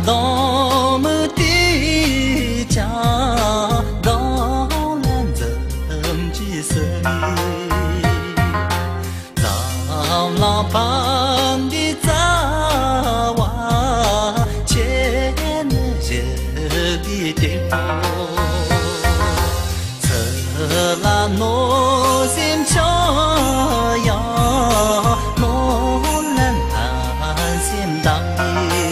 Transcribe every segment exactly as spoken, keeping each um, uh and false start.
གདོང་མི་དེ་ཀྱང་གདོང་ལ་འཛུམ་གྱིས་བསུ་ནས། འཛམ་གླིང་ཕ་འདི་རྩ་བ་ཆེ་ནི་ཞི་བདེའི་དེད་དཔོན། ཚུར་ལ་གནོད་སེམས་ཆེ་ཡང་གནོད་ལན་ལྷག་སེམས་དང་ནི།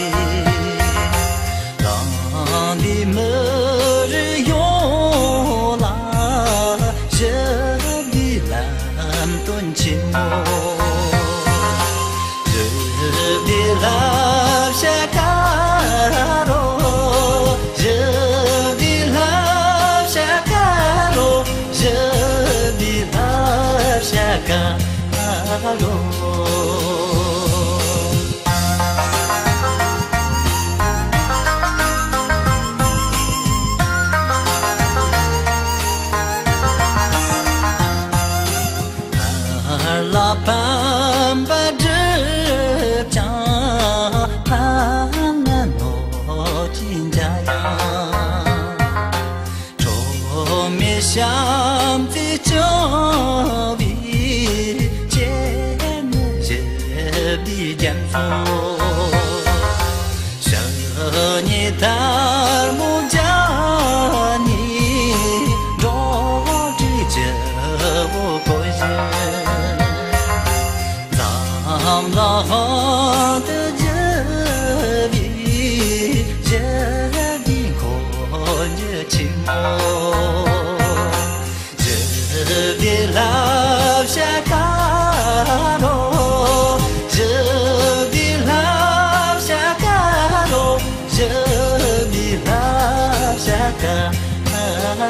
རང་འདི་མི་རིགས་ཡོངས་ལ་ཞི་བདེའི་ལམ་སྟོན་ཆེན་མོ། ཞི་བདེའི་བསླབ་བྱ་དཀའ་རུ། ཞི་བདེའི་བསླབ་བྱ་དཀའ་རུ། ཞི་བདེའི་བསླབ་བྱ་དཀའ་རུ། སྔར་ལ་ཕན་པ་བསྒྲུབས་ཀྱང་། ཕན་ན་གནོད་ཀྱི་འཇའ་ཡང་། ཁྲོ་མེད་བྱམས་བརྩེས་སྐྱོང་བའི། སྐྱེས་ནི་ཞི་བདེའི་རྒྱ་མཚོ། ཞི་གཉིས་དར་མོ་རྒྱ་གཉིས། འགྲོ་དྲུག་སྤྱི་བོ་བསྐོར་ཞིང་། འཛམ་གླིང་དབང་དུ་བསྒྱུར་བའི། ཞི་བདེའི་འཁོར་འདས་ཆེན་མོ། ཞི་བདེའི་བསླབ་བྱ་དཀའ་རུ། ཞི་བདེའི་བསླབ་བྱ་དཀའ་རུ། ཞི་བདེའི་བསླབ་བྱ་དཀའ་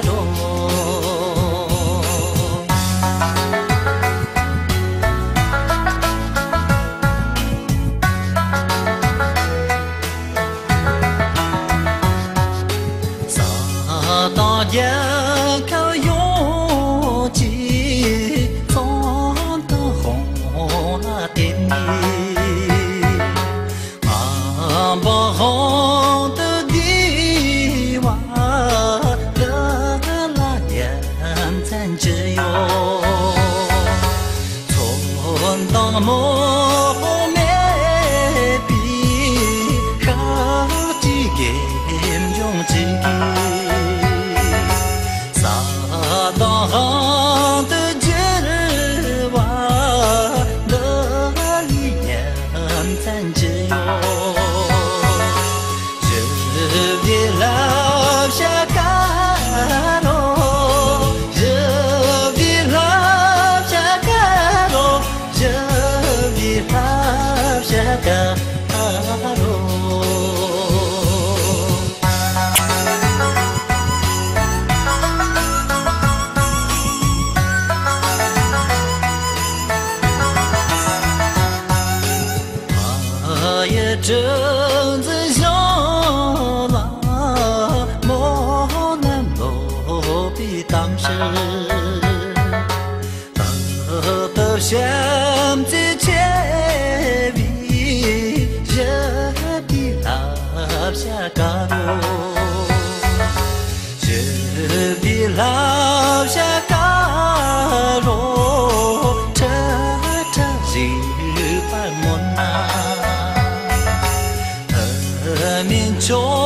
རུ། ས་དང་རྒྱལ་ཁབ་ཡོངས་ཀྱི་ཚོང་དང་དཔུང་ལ་བརྟེན་ནས། ང་འབངས་དབང་དུ་བསྡུས་པ། འདི་ལ་ཡ་མཚན་ཅི་ཡོད། མཚོན་དང་རྨོག་མེད་པའི་ཤར་གྱི་དགེ་འབྱུང་ཅན་གྱི། ས་དང་དབང་དུ་བསྒྱུར་བ། འདི་ལས་ཡ་མཚན་ཅི་ཡོད། ཞི་བདེའི་བསླབ་བྱ་དཀའ་རུ། ཞི་བདེའི་བསླབ་བྱ་དཀའ་རུ། ཞི་བདེའི་བསླབ་བྱ་དཀའ་རུ། ཕ་ཡི་དྲིན་ཅན་གཞུང་ལ། སྨོན་ལམ་ལོག་པའི་གཏམ་ཞིག་ལྟར་དུ་བྱམས་བརྩེ་ཆེ་བའི། ཞི་བདེའི་བསླབ་བྱ་དཀའ་རུ། ཞི་བདེའི་བསླབ་བྱ་དཀའ་རུ། ཁྲི་ཁྲི་བཞུགས་པར་སྨོན་ན། དུ་མའི་མཆོག